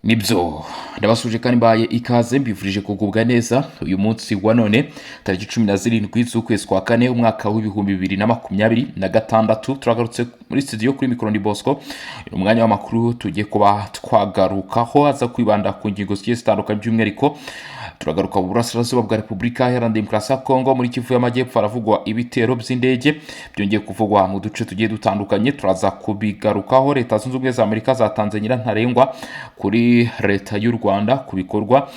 Nibyo, ndabasuje kandi mbaye ikaze, mbifurije kugubwa neza uyu munsi wa none, tariki 17 z'ukwezi kwa kane, umwaka w'2026. Turagarutse muri studio, kuri mikoro ni Bosco. Ni umwanya w'amakuru tugiye kuba twagarukaho, aza kwibanda ku ngingo zigiye zitandukanye. By'umwihariko turagaruka mu burasirazuba bwa Repubulika Iharanira Demokarasi ya Kongo, muri Kivu y'Amajyepfo haravugwa ibitero by'indege byongeye kuvugwa mu duce tugiye dutandukanye, turaza kubigarukaho. Leta Zunze Ubumwe za Amerika zatanze nyirantarengwa kuri leta y'u Rwanda ku bikorwa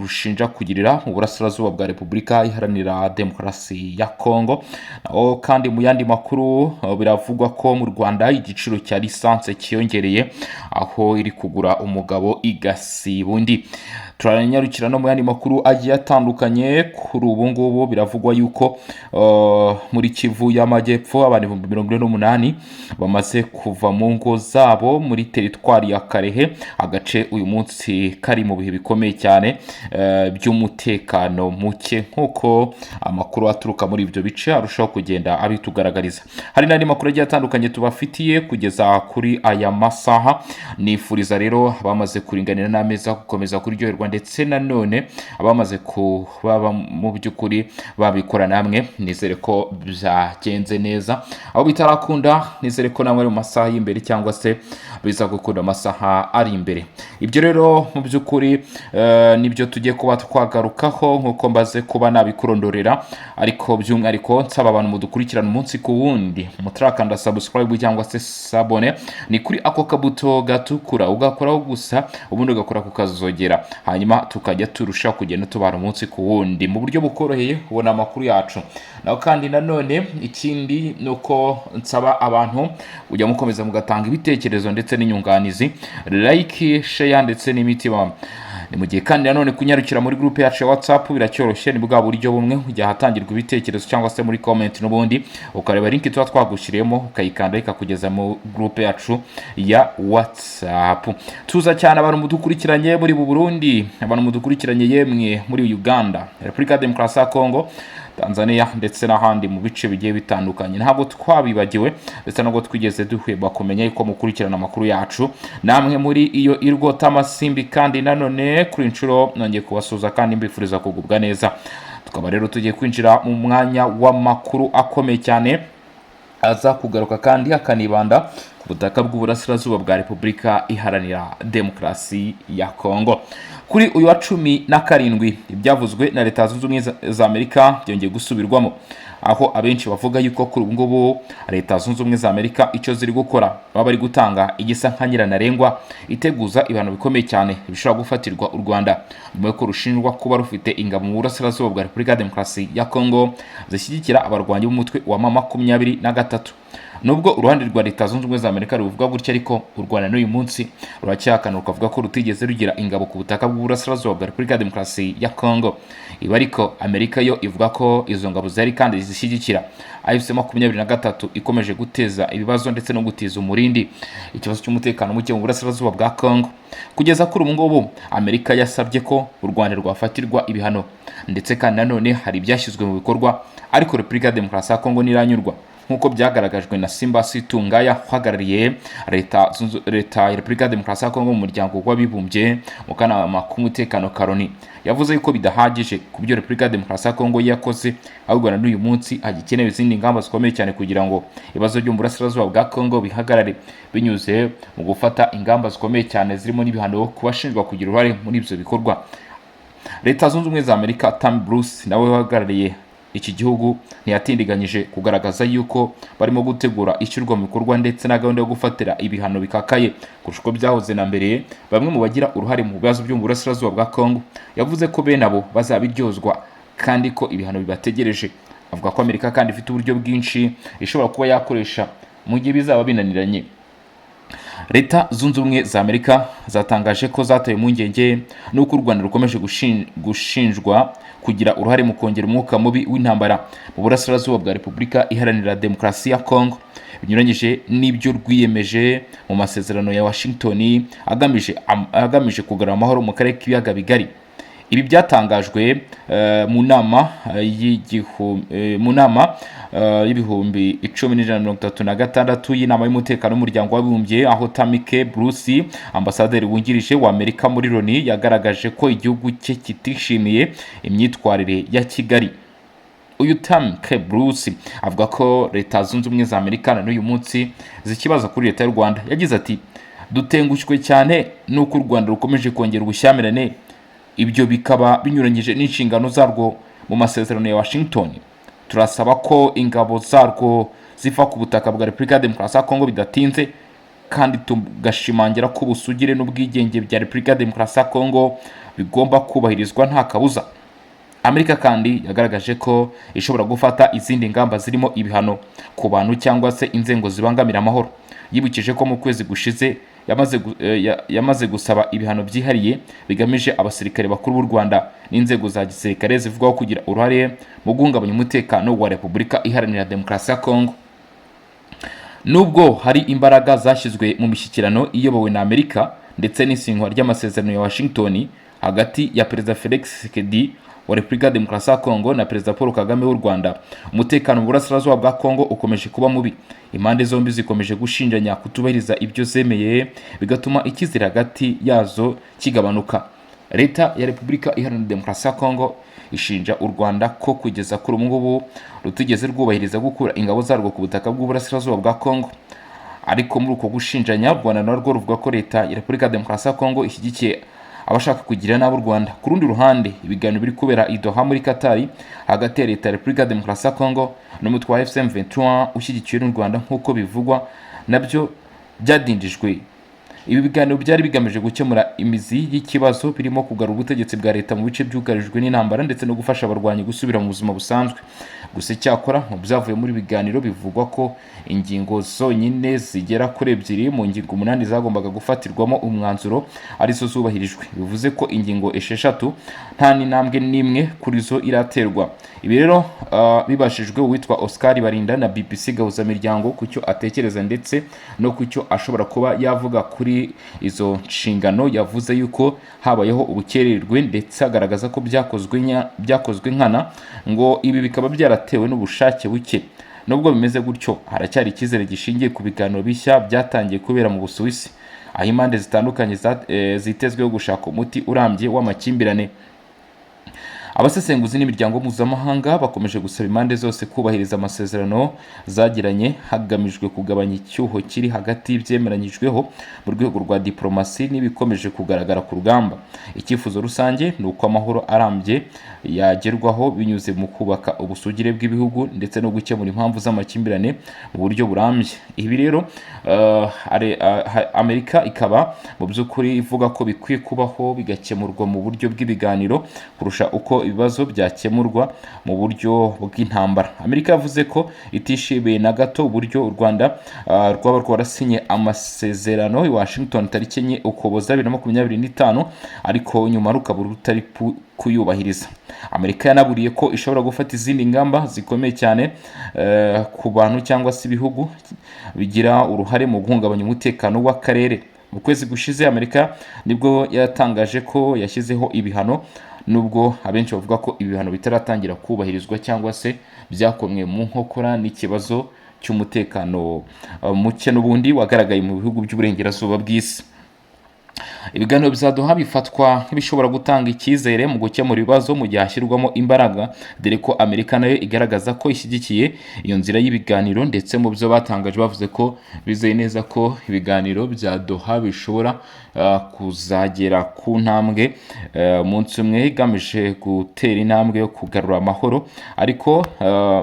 rushinja kugirira mu burasirazuba bwa Repubulika Iharanira Demokarasi ya Kongo. Naho kandi mu yandi makuru, biravugwa ko mu Rwanda igiciro cya lisansi cyiyongereye, aho iri kugura umugabo igasiba undi. Turanyarukira no mu yandi makuru agiye atandukanye. Kuri ubu ngubu biravugwa yuko muri Kivu y'Amajyepfo abantu 48,000 bamaze kuva mu ngo zabo muri teritwari ya Karehe, agace uyu munsi kari mu bihe bikomeye cyane by'umutekano muke, nk'uko amakuru aturuka muri ibyo bice arushaho kugenda abitugaragariza. Hari n'andi makuru agiye atandukanye tubafitiye kugeza kuri aya masaha. Nifuriza rero abamaze kuringanira n'ameza gukomeza kuryoherwa, ndetse nanone abamaze kuba mu by'ukuri babikora, namwe nizere ko byagenze neza. Aho bitarakunda, nizere ko namwe ari mu masaha y'imbere cyangwa se biza gukunda amasaha ari imbere. Ibyo rero mu by'ukuri nibyo tugiye kuba twagarukaho nk'uko mbaze kuba nabikurondorera, ariko by'umwihariko nsaba abantu mudukurikirana umunsi ku wundi mutarakanda subscribe cyangwa se s'abonner, ni kuri ako kabuto gatukura, ugakoraho gusa, ubundi ugakora ku kazogera, hanyuma tukajya turushaho kugenda tubara umunsi ku wundi mu buryo bukoroheye ubona amakuru yacu. Naho kandi nanone ikindi ni uko nsaba abantu kujya mukomeza mugatanga ibitekerezo ndetse n'inyunganizi, like, share ndetse n'imitima. Ni mu gihe kandi nanone kunyarukira muri groupe yacu ya WhatsApp biracyoroshye, ni bwa buryo bumwe ujya ahatangirwa ibitekerezo cyangwa se muri comment, n'ubundi ukareba link tuba twagushyiriyemo, ukayikanda ikakugeza mu groupe yacu ya WhatsApp. Tuza cyane abantu mudukurikiranye muri bu Burundi, abantu mudukurikiranye yemwe muri Uganda, Repubulika ya Demokarasi ya Kongo, Tanzania ndetse n'ahandi mu bice bigiye bitandukanye. Ntabwo twabibagiwe ndetse nubwo twigeze duhweba kumenya yuko mukurikirana amakuru yacu namwe muri iyo irwota amasimbi. Kandi nanone kuri inshuro nongeye kubasuhuza kandi mbifuriza kugubwa neza. Tukaba rero tugiye kwinjira mu mwanya w'amakuru akomeye cyane, aza kugaruka kandi akanibanda ku butaka bw'uburasirazuba bwa Repubulika Iharanira Demokarasi ya Kongo. Kuri uyu wa 17, ibyavuzwe na Leta Zunze Ubumwe za Amerika byongeye gusubirwamo, aho abenshi bavuga yuko kuri ubu ngubu Leta Zunze Ubumwe za Amerika icyo ziri gukora, baba bari gutanga igisa nka nyirantarengwa iteguza ibihano bikomeye cyane bishobora gufatirwa u Rwanda, nyuma y'uko rushinjwa kuba rufite ingabo mu burasirazuba bwa Repubulika ya Demokarasi ya Kongo zishyigikira abarwanyi b'umutwe wa M23. Nubwo uruhande rwa Leta Zunze Ubumwe za Amerika rubivuga gutya, ariko u Rwanda n'uyu munsi ruracyahakana, rukavuga ko rutigeze rugira ingabo ku butaka bw'uburasirazuba bwa Repubulika ya Demokarasi ya Kongo. Ibi ariko Amerika yo ivuga ko izo ngabo zihari kandi zishyigikira AFC 23 ikomeje guteza ibibazo ndetse no gutiza umurindi ikibazo cy'umutekano muke mu burasirazuba bwa Kongo. Kugeza kuri ubu ngubu Amerika yasabye ko u Rwanda rwafatirwa ibihano, ndetse kandi nanone hari ibyashyizwe mu bikorwa, ariko Repubulika ya Demokarasi ya Kongo ntiranyurwa, nk'uko byagaragajwe na Simba Situngaya uhagarariye leta ya Repubulika ya Demokarasi ya Kongo mu Muryango w'Abibumbye mu kanama k'umutekano ka Loni. Yavuze yuko bidahagije ku byo Repubulika ya Demokarasi ya Kongo yakoze, ahubwo na n'uyu munsi hagikenewe izindi ngamba zikomeye cyane kugira ngo ibibazo byo mu burasirazuba bwa Kongo bihagarare, binyuze mu gufata ingamba zikomeye cyane zirimo n'ibihano ku bashinjwa kugira uruhare muri ibyo bikorwa. Leta Zunze Ubumwe za Amerika, Tammy Bruce nawe uhagarariye iki gihugu, ntiyatindiganyije kugaragaza yuko barimo gutegura ishyirwa mu bikorwa ndetse na gahunda yo gufatira ibihano bikakaye kurusha uko byahoze na mbere bamwe mu bagira uruhare mu bibazo byo mu burasirazuba bwa Kongo. Yavuze ko bene abo bazabiryozwa kandi ko ibihano bibategereje. Avuga ko Amerika kandi ifite uburyo bwinshi ishobora kuba yakoresha mu gihe bizaba binaniranye. Leta Zunze Ubumwe za Amerika zatangaje ko zatewe impungenge n'uko u Rwanda rukomeje gushinjwa kugira uruhare mu kongera umwuka mubi w'intambara mu burasirazuba bwa Repubulika Iharanira Demokarasi ya Kongo, binyuranyije n'ibyo rwiyemeje mu masezerano ya Washington agamije kugarura amahoro mu karere k'ibiyaga bigari. Ibi byatangajwe mu nama mu nama y'10,136 y'inama y'umutekano w'umuryango w'abibumbye, aho Tammy K. Bruce, ambasaderi wungirije wa Amerika muri Loni, yagaragaje ko igihugu cye kitishimiye imyitwarire ya Kigali. Uyu Tammy K. Bruce avuga ko Leta Zunze Ubumwe za Amerika na n'uyu munsi zikibaza kuri leta y'u Rwanda. Yagize ati: "Dutengushywe cyane n'uko u Rwanda rukomeje kongera ubushyamirane, ibyo bikaba binyuranyije n'inshingano zarwo mu masezerano ya Washington. Turasaba ko ingabo zarwo ziva ku butaka bwa Repubulika ya Demokarasi ya Kongo bidatinze, kandi tugashimangira ko ubusugire n'ubwigenge bya Repubulika ya Demokarasi ya Kongo bigomba kubahirizwa nta kabuza." Amerika kandi yagaragaje ko ishobora gufata izindi ngamba zirimo ibihano ku bantu cyangwa se inzego zibangamira amahoro. Yibukije ko mu kwezi gushize yamaze gusaba ibihano byihariye bigamije abasirikare bakuru b'u Rwanda n'inzego za gisirikare zivugwaho kugira uruhare mu guhungabanya umutekano wa Repubulika Iharanira Demokarasi ya Kongo. Nubwo hari imbaraga zashyizwe mu mishyikirano iyobowe na Amerika ndetse n'isinywa ry'amasezerano ya Washington hagati ya Perezida Felix Tshisekedi wa Repubulika ya Demokarasi ya Kongo na Perezida Paul Kagame w'u Rwanda, umutekano mu burasirazuba bwa Kongo ukomeje kuba mubi. Impande zombi zikomeje gushinjanya kutubahiriza ibyo zemeye, bigatuma icyizere hagati yazo kigabanuka. Leta ya Repubulika Iharanira Demokarasi ya Kongo ishinja u Rwanda ko kugeza kuri ubu ngubu rutigeze rwubahiriza gukura ingabo zarwo ku butaka bw'uburasirazuba bwa Kongo. Ariko muri uko gushinjanya, u Rwanda narwo ruvuga ko leta ya Repubulika ya Demokarasi ya Kongo ishyigikiye abashaka kugira nabi u Rwanda. Ku rundi ruhande, ibiganiro biri kubera i Doha muri Qatar hagati ya leta ya Repubulika ya Demokarasi ya Kongo n'umutwe wa AFC M23 ushyigikiwe n'u Rwanda nk'uko bivugwa, nabyo byadindijwe. Ibi biganiro byari bigamije gukemura imizi y'ikibazo, birimo kugarura ubutegetsi bwa leta mu bice byugarijwe n'intambara ndetse no gufasha abarwanyi gusubira mu buzima busanzwe. Gusa icyakora, mu byavuye muri biganiro bivugwa ko ingingo zonyine zigera kuri ebyiri mu ngingo umunani zagombaga gufatirwamo umwanzuro arizo zubahirijwe, bivuze ko ingingo esheshatu nta n'intambwe n'imwe kuri zo iraterwa. Ibi rero bibashijwe uwitwa Oscar Barinda na BBC Gahuzamiryango ku cyo atekereza ndetse no ku cyo ashobora kuba yavuga kuri izo nshingano, yavuze yuko habayeho ubukererwe ndetse agaragaza ko byakozwe nkana, ngo ibi bikaba byaratewe n'ubushake buke. Nubwo bimeze gutyo, haracyari icyizere gishingiye ku biganiro bishya byatangiye kubera mu Busuwisi, aho impande zitandukanye zitezweho gushaka umuti urambye w'amakimbirane. Abasesenguzi n'imiryango mpuzamahanga bakomeje gusaba impande zose kubahiriza amasezerano zagiranye, hagamijwe kugabanya icyuho kiri hagati y'ibyemeranyijweho mu rwego rwa diplomasi n'ibikomeje kugaragara ku rugamba. Icyifuzo rusange ni uko amahoro arambye yagerwaho binyuze mu kubaka ubusugire bw'ibihugu ndetse no gukemura impamvu z'amakimbirane mu buryo burambye. Ibi rero Amerika ikaba mu by'ukuri ivuga ko bikwiye kubaho bigakemurwa mu buryo bw'ibiganiro kurusha uko ibibazo byakemurwa mu buryo bw'intambara. Amerika yavuze ko itishimiye na gato uburyo u Rwanda rwaba rwarasinye amasezerano i Washington tariki 4 Ukuboza 2025, ariko nyuma rukaba rutari kuyubahiriza. Amerika yanaburiye ko ishobora gufata izindi ngamba zikomeye cyane ku bantu cyangwa se ibihugu bigira uruhare mu guhungabanya umutekano w'akarere. Mu kwezi gushize, Amerika nibwo yatangaje ko yashyizeho ibihano, nubwo abenshi bavuga ko ibi bihano bitaratangira kubahirizwa cyangwa se byakomwe mu nkokora n'ikibazo cy'umutekano muke n'ubundi wagaragaye mu bihugu by'uburengerazuba bw'isi. Ibiganiro bya Doha bifatwa nk'ibishobora gutanga icyizere mu gukemura ibibazo mu gihe hashyirwamo imbaraga, dore ko Amerika nayo igaragaza ko ishyigikiye iyo nzira y'ibiganiro. Ndetse mu byo batangaje, bavuze ko bizeye neza ko ibiganiro bya Doha bishobora kuzagera ku ntambwe umunsi umwe igamije gutera intambwe yo kugarura amahoro, ariko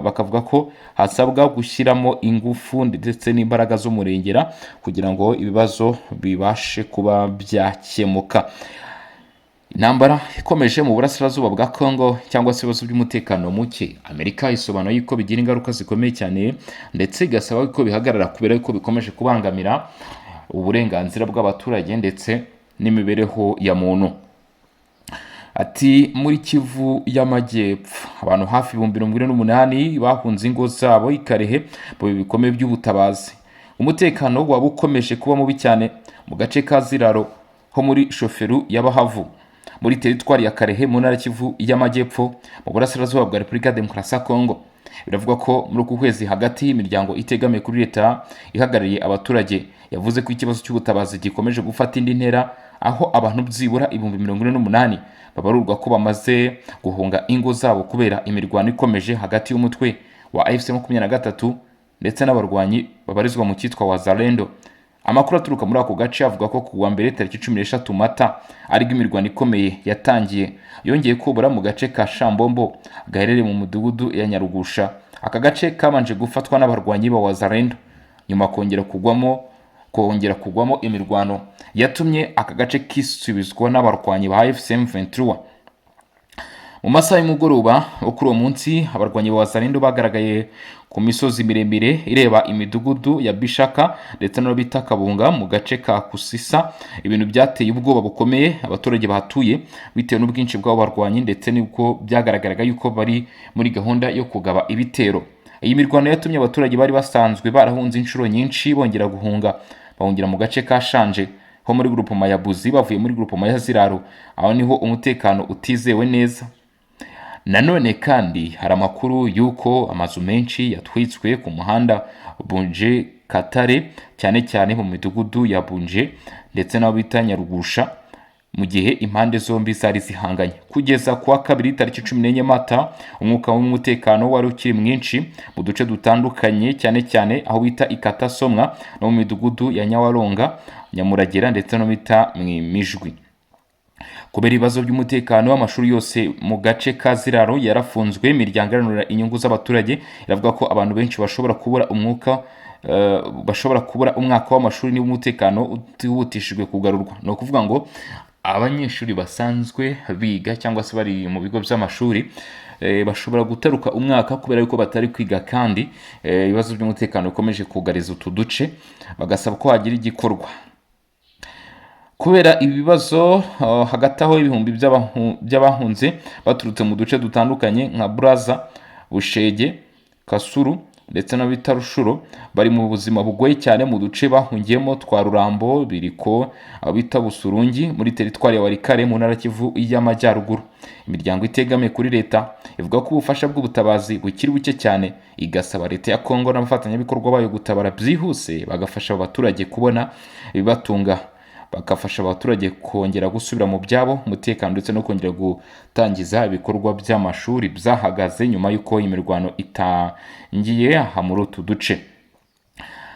bakavuga ko hasabwa gushyiramo ingufu ndetse n'imbaraga z'umurengera kugira ngo ibibazo bibashe kuba byakemuka. Intambara ikomeje mu burasirazuba bwa Congo cyangwa se ibibazo by'umutekano muke, Amerika isobanura yuko bigira ingaruka zikomeye cyane, ndetse igasaba ko bihagarara kubera ko bikomeje kubangamira uburenganzira bw'abaturage ndetse n'imibereho ya muntu. Ati: "Muri Kivu y'Amajyepfo, abantu hafi 48,000 bahunze ingo zabo i Kalehe mu bihe bikomeye by'ubutabazi. Umutekano waba ukomeje kuba mubi cyane mu gace ka Ziraro ho muri chefferie y'Abahavu." Muri teritwari ya Kalehe, mu ntara Kivu y'Amajyepfo, mu burasirazuba bwa Repubulika ya Demokarasi ya Kongo. Biravuga ko muri uku kwezi hagati, imiryango itegamiye kuri leta ihagarariye abaturage yavuze ko ikibazo cy'ubutabazi gikomeje gufata indi ntera, aho abantu byibura 48,000 babarurwa ko bamaze guhunga ingo zabo kubera imirwano ikomeje hagati y'umutwe wa AFC 23 ndetse n'abarwanyi babarizwa mu cyitwa Wazalendo. Amakuru aturuka muri ako gace avuga ko ku wa mbere tariki 13 Mata aribwo imirwano ikomeye yatangiye yongeye kubura mu gace ka Shambombo gaherereye mu mudugudu ya Nyarugusha. Aka gace kabanje gufatwa n'abarwanyi ba Wazalendo, nyuma kongera kugwamo imirwano yatumye aka gace kisubizwa n'abarwanyi ba AFC M23. Mu masaha y'umugoroba wo kuri uwo munsi, abarwanyi ba Wazalendo bagaragaye ku misozi miremire ireba imidugudu ya Bishaka ndetse n'aho bita Kabunga mu gace ka Kusisa, ibintu byateye ubwoba bukomeye abaturage bahatuye bitewe n'ubwinshi bw'abo barwanyi ndetse n'uko byagaragaraga yuko bari muri gahunda yo kugaba ibitero. Iyi mirwano yatumye abaturage bari basanzwe barahunze inshuro nyinshi bongera guhunga, bahungira mu gace ka Shanje ho muri grupoma ya Buzi, bavuye muri grupoma ya Ziraro, aho niho umutekano utizewe neza. Nanone kandi hari amakuru y'uko amazu menshi yatwitswe ku muhanda Bunje Katare, cyane cyane mu midugudu ya Bunje ndetse n'aho bita Nyarugusha, mu gihe impande zombi zari zihanganye. Kugeza ku wa kabiri tariki 14 Mata, umwuka w'umutekano wari ukiri mwinshi mu duce dutandukanye, cyane cyane aho bita Ikatasomwa no mu midugudu ya Nyawaronga, Nyamuragera ndetse no bita Mwimijwi. Kubera ibibazo by'umutekano, amashuri yose mu gace ka Ziraro yarafunzwe. Imiryango iharanira inyungu z'abaturage iravuga ko abantu benshi bashobora kubura umwaka w'amashuri niba umutekano utihutishijwe kugarurwa. Ni ukuvuga ngo abanyeshuri basanzwe biga cyangwa se bari mu bigo by'amashuri bashobora gutaruka umwaka kubera yuko batari kwiga, kandi ibibazo by'umutekano bikomeje kugariza utu duce, bagasaba ko hagira igikorwa kubera ibi bibazo. Hagati aho, ibihumbi by'abahunze baturutse mu duce dutandukanye nka Buraza, Bushege, Kasuru ndetse na bita Rushuro bari mu buzima bugoye cyane mu duce bahungiyemo twa Rurambo, Biriko, aho bita Busurungi muri teritwari ya Walikale, mu ntara Kivu y'Amajyaruguru. Imiryango itegamiye kuri leta ivuga ko ubufasha bw'ubutabazi bukiri buke cyane, igasaba leta ya Kongo n'abafatanyabikorwa bayo gutabara byihuse, bagafasha abo baturage kubona ibibatunga, bagafasha abaturage kongera gusubira mu byabo, umutekano, ndetse no kongera gutangiza ibikorwa by'amashuri byahagaze nyuma y'uko imirwano itangiye aha muri utu duce.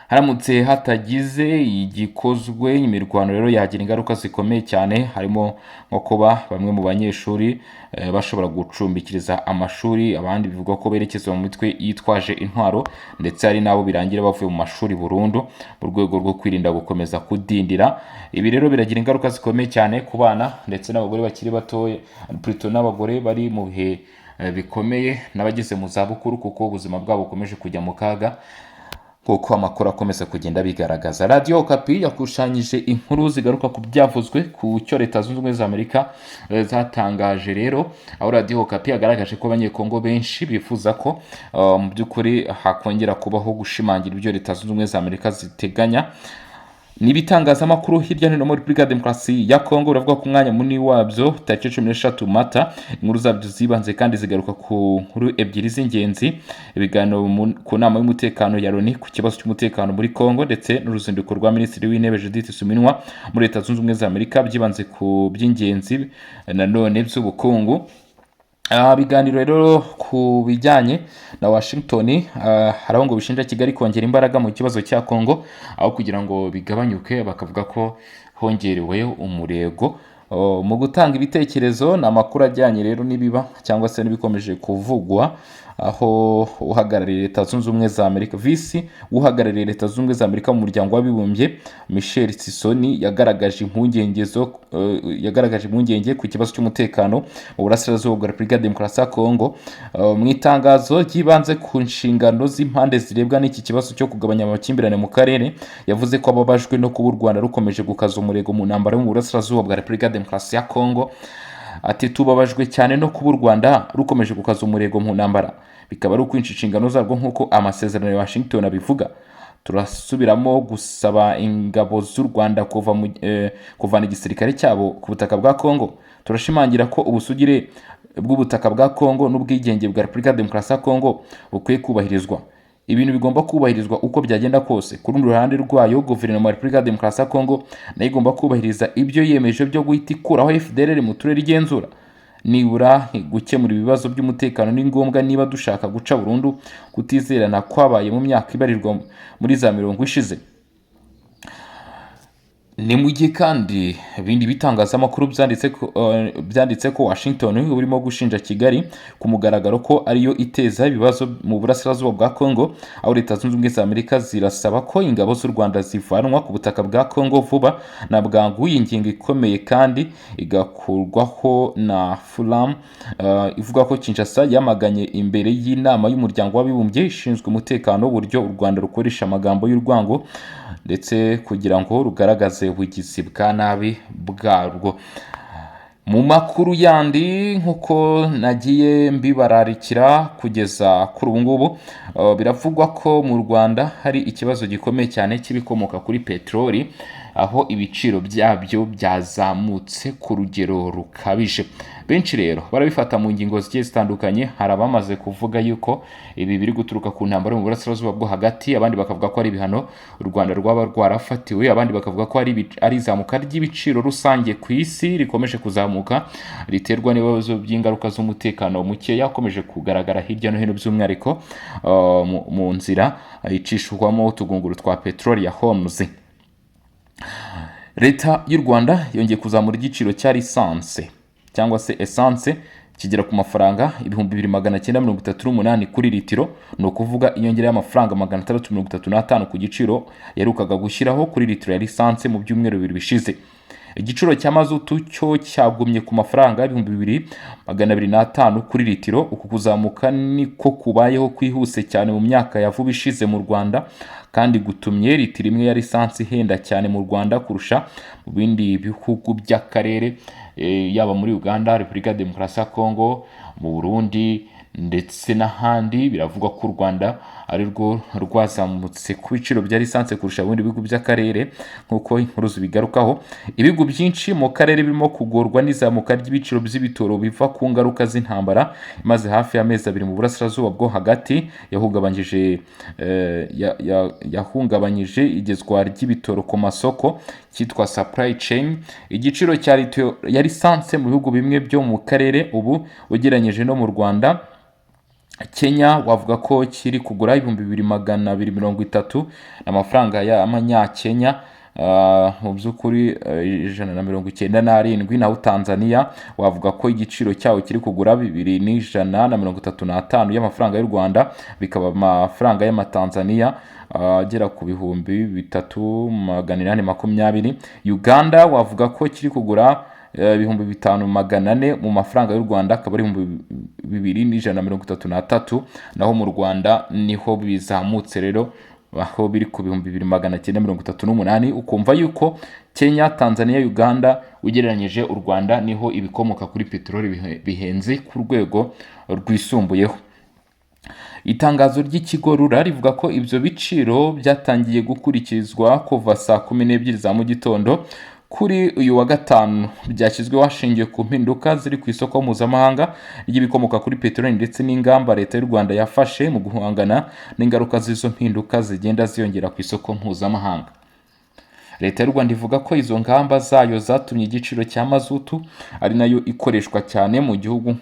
Haramutse hatagize igikozwe, imirwano rero yagira ingaruka zikomeye cyane, harimo nko kuba bamwe mu banyeshuri bashobora gucumbikiriza amashuri, abandi bivugwa ko berekeza mu mitwe yitwaje intwaro, ndetse hari n'abo birangira bavuye mu mashuri burundu mu rwego rwo kwirinda gukomeza kudindira. Ibi rero biragira ingaruka zikomeye cyane ku bana ndetse n'abagore bakiri batoya, plutôt n'abagore bari mu bihe bikomeye n'abageze mu zabukuru, kuko ubuzima bwabo bukomeje kujya mu kaga nk'uko amakuru akomeza kugenda bigaragaza. Radiyo Okapi yakusanyije inkuru zigaruka ku byavuzwe ku cyo Leta Zunze Ubumwe za Amerika zatangaje rero, aho Radiyo Okapi yagaragaje ko Abanyekongo benshi bifuza ko mu by'ukuri hakongera kubaho gushimangira ibyo Leta Zunze Ubumwe za Amerika ziteganya. N'ibitangazamakuru hirya no hino muri Repubulika ya Demokarasi ya Kongo biravuga ko umwanya munini wabyo tariki 13 Mata, inkuru zabyo zibanze kandi zigaruka ku nkuru ebyiri z'ingenzi: ibiganiro ku nama y'umutekano ya Loni ku kibazo cy'umutekano muri Kongo, ndetse n'uruzinduko rwa Minisitiri w'Intebe Judith Suminwa muri Leta Zunze Ubumwe za Amerika. Byibanze ku by'ingenzi nanone by'ubukungu. Ibiganiro rero ku bijyanye na Washington, hari aho ngo bishinja Kigali kongera imbaraga mu kibazo cya Congo aho kugira ngo bigabanyuke, bakavuga ko hongerewe umurego. Oh, mu gutanga ibitekerezo ni amakuru ajyanye rero n'ibiba cyangwa se n'ibikomeje kuvugwa, aho uhagarariye Leta Zunze Ubumwe za Amerika, visi uhagarariye Leta Zunze Ubumwe za Amerika mu Muryango w'Abibumbye, Michele Sison, yagaragaje impungenge ku kibazo cy'umutekano mu burasirazuba bwa Repubulika ya Demokarasi ya Kongo. Mu itangazo ryibanze ku nshingano z'impande zirebwa n'iki kibazo cyo kugabanya amakimbirane mu karere, yavuze ko ababajwe no kuba u Rwanda rukomeje gukaza umurego mu ntambara yo mu burasirazuba bwa Repubulika ya Demokarasi ya Kongo. Ati: "Tubabajwe cyane no kuba u Rwanda rukomeje gukaza umurego mu ntambara, bikaba ari ukwica inshingano zarwo nk'uko amasezerano ya Washington abivuga. Turasubiramo gusaba ingabo z'u Rwanda kuvana igisirikare cyabo ku butaka bwa Congo." Turashimangira ko ubusugire bw'ubutaka bwa Kongo n'ubwigenge bwa Repubulika ya Demokarasi ya Kongo bukwiye kubahirizwa. Ibintu bigomba kubahirizwa uko byagenda kose. Ku rundi ruhande rwayo, guverinoma ya Repubulika ya Demokarasi ya Kongo nayo igomba kubahiriza ibyo yiyemeje byo guhita ikuraho FDLR mu turere igenzura. Nibura gukemura ibibazo by'umutekano ni ngombwa niba dushaka guca burundu kutizerana kwabaye mu myaka ibarirwa muri za 50 ishize. Ni mu gihe kandi ibindi bitangazamakuru byanditse ko Washington burimo gushinja Kigali ku mugaragaro ko ariyo iteza ibibazo mu burasirazuba bwa Congo, aho Leta Zunze Ubumwe za Amerika zirasaba ko ingabo z'u Rwanda zivanwa ku butaka bwa Congo vuba na bwangu. Iyi ngingo ikomeye kandi igakurwaho na Fulam, ivuga ko Kinshasa yamaganye imbere y'inama y'Umuryango w'Abibumbye ishinzwe umutekano uburyo u Rwanda rukoresha amagambo y'urwango ndetse kugira ngo rugaragaze ubugizi bwa nabi bwarwo. Mu makuru yandi, nk'uko nagiye mbibararikira kugeza kuri ubu ngubu, biravugwa ko mu Rwanda hari ikibazo gikomeye cyane cy'ibikomoka kuri peteroli, aho ibiciro byabyo byazamutse ku rugero rukabije. Benshi rero barabifata mu ngingo zigiye zitandukanye. Hari abamaze kuvuga yuko ibi biri guturuka ku ntambara yo mu burasirazuba bwo hagati, abandi bakavuga ko ari ibihano u Rwanda rwaba rwarafatiwe, abandi bakavuga ko ari izamuka ry'ibiciro rusange ku isi rikomeje kuzamuka, riterwa n'ibibazo by'ingaruka z'umutekano mukeya ukomeje kugaragara hirya no hino, by'umwihariko mu nzira icishwamo utugunguru twa peteroli ya Hormuz. Leta y'u Rwanda yongeye kuzamura igiciro cya lisanse cyangwa se essence, kigera ku mafaranga 2938 kuri litiro. Ni ukuvuga inyongera y'amafaranga 635 ku giciro yaherukaga gushyiraho kuri litiro ya lisanse mu byumweru 2 bishize. Igiciro cya mazutu cyo cyagumye ku mafaranga 2205 kuri litiro. Uku kuzamuka niko kubayeho kwihuse cyane mu myaka ya vuba ishize mu Rwanda, kandi gutumye litiro imwe ya lisansi ihenda cyane mu Rwanda kurusha mu bindi bihugu by'akarere, yaba muri Uganda, Repubulika ya Demokarasi ya Kongo, mu Burundi ndetse n'ahandi. Biravugwa ko u Rwanda ari rwo rwazamutse ku biciro bya lisansi kurusha ibindi bihugu by'akarere, nk'uko inkuru zibigarukaho. Ibihugu byinshi mu karere birimo kugorwa n'izamuka ry'ibiciro by'ibitoro biva ku ngaruka z'intambara imaze hafi y'amezi 2 mu burasirazuba bwo hagati, yahungabanyije igezwa ry'ibitoro ku masoko, cyitwa supply chain. Igiciro cya litiro ya lisansi mu bihugu bimwe byo mu karere ubu ugereranyije no mu Rwanda: Kenya wavuga ko kiri kugura 2230 amafaranga y'amanyakenya, mu by'ukuri 197. Naho Tanzania wavuga ko igiciro cyawo kiri kugura 2135 y'amafaranga y'u Rwanda, bikaba amafaranga y'amatanzania agera ku 3820. Uganda wavuga ko kiri kugura 5400 mu mafaranga y'u Rwanda, akaba ari 2133. Naho mu Rwanda niho bizamutse rero, aho biri ku 2938. Ukumva yuko Kenya, Tanzania, Uganda ugereranyije u Rwanda niho ibikomoka kuri peteroli bihenze ku rwego rwisumbuyeho. Itangazo ry'ikigo RURA rivuga ko ibyo biciro byatangiye gukurikizwa kuva saa 12 za mu gitondo kuri uyu wa gatanu. Byashyizweho hashingiwe ku mpinduka ziri ku isoko mpuzamahanga ry'ibikomoka kuri peteroli ndetse n'ingamba Leta y'u Rwanda yafashe mu guhangana n'ingaruka z'izo mpinduka zigenda ziyongera ku isoko mpuzamahanga. Leta y'u Rwanda ivuga ko izo ngamba zayo zatumye igiciro cya mazutu, ari nayo ikoreshwa cyane mu gihugu,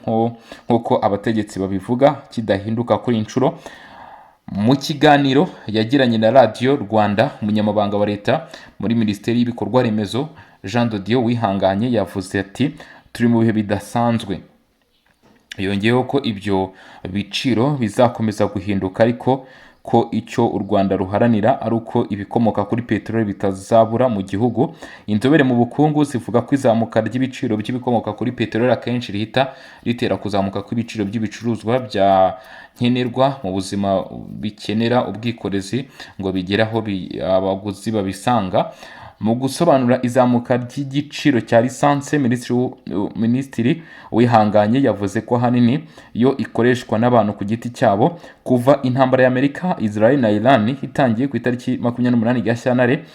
nk'uko abategetsi babivuga, kidahinduka kuri inshuro. Mu kiganiro yagiranye na Radiyo Rwanda, umunyamabanga wa Leta muri Minisiteri y'Ibikorwa Remezo, Jean de Dieu Wihanganye, yavuze ati: "Turi mu bihe bidasanzwe." Yongeyeho ko ibyo biciro bizakomeza guhinduka, ariko ko icyo u Rwanda ruharanira ari uko ibikomoka kuri peteroli bitazabura mu gihugu. Inzobere mu bukungu zivuga ko izamuka ry'ibiciro by'ibikomoka kuri peteroli akenshi rihita ritera kuzamuka kw'ibiciro by'ibicuruzwa bya nkenerwa mu buzima bikenera ubwikorezi ngo bigere aho abaguzi babisanga. Mu gusobanura izamuka ry'igiciro cya lisanse, Minisitiri Wihanganye yavuze ko ahanini yo ikoreshwa n'abantu ku giti cyabo. Kuva intambara ya Amerika, Israel na Iran itangiye ku itariki 28 Gashyantare.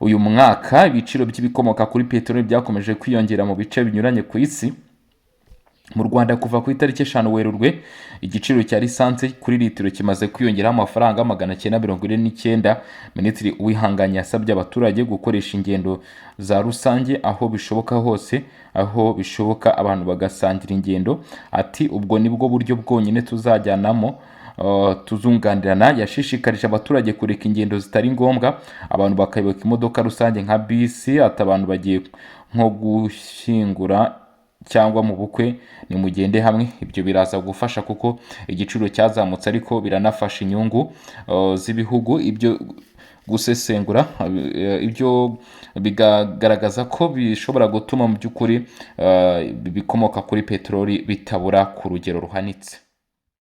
Uyu mwaka ibiciro by'ibikomoka kuri peteroli byakomeje kwiyongera mu bice binyuranye ku isi. Mu Rwanda, kuva ku itariki 5 Werurwe, igiciro cya lisansi kuri litiro kimaze kwiyongeraho amafaranga 949. Minisitiri Uwihanganye yasabye abaturage gukoresha ingendo za rusange aho bishoboka hose, aho bishoboka abantu bagasangira ingendo. Ati: "Ubwo nibwo buryo bwonyine tuzajyanamo, tuzunganirana." Yashishikarije abaturage kureka ingendo zitari ngombwa, abantu bakayoboka imodoka rusange nka bisi. Ati: "Abantu bagiye nko gushyingura cyangwa mu bukwe, nimugende hamwe." Ibyo biraza gufasha kuko igiciro cyazamutse, ariko biranafasha inyungu z'ibihugu. Ibyo gusesengura ibyo bigaragaza ko bishobora gutuma mu by'ukuri ibikomoka kuri peteroli bitabura ku rugero ruhanitse.